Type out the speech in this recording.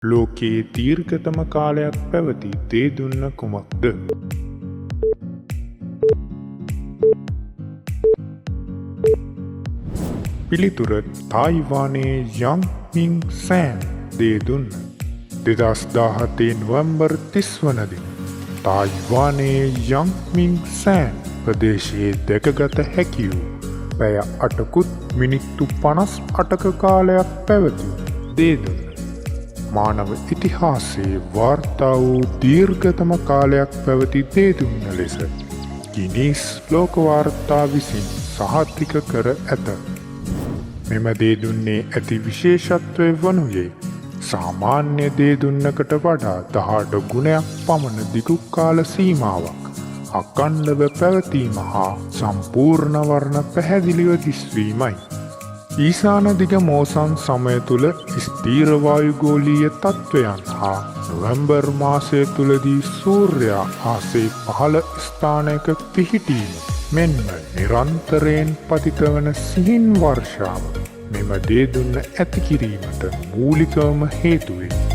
ලෝකයේ දීර්ඝතම කාලයක් පැවති දේදුන්න කුමක්ද? පිළිතුර තායිවානයේ යං මිං සෑන් දේදුන්න. 2017 නොවැම්බර් 30 වන දින තායිවානයේ යං මිං සෑන් ප්‍රදේශයේ දැකගත හැකි වූ පැය 8කුත් මිනිත්තු 58ක කාලයක් පැවති දේදුන්න මානව ඉතිහාසයේ වාර්තා වූ දීර්ඝතම කාලයක් පැවති දේදුන්න ලෙස ගිනීස් ලෝක වාර්තා විසින් සහතික කර ඇත. මෙම දේදුන්නේ ඇති විශේෂත්වය වනුයේ සාමාන්‍ය දේදුන්නකට වඩා 18 ගුණයක් පමණ දිගු කාල සීමාවක් අඛණ්ඩව පැවතීම හා සම්පූර්ණ වර්ණ පැහැදිලිව දිස්වීමයි. ඊසාන දිග මෝසම් සමය තුළ ස්ථීර වායුගෝලීය තත්ත්වයන් හා නොවැම්බර් මාසය තුළදී සූර්යයා අහසේ පහළ ස්ථානයක පිහිටීම මෙන්ම නිරන්තරයෙන් පතිත වන සිහින් වර්ෂාව මෙම දේදුන්න ඇති කිරීමට මූලිකවම හේතු වේ.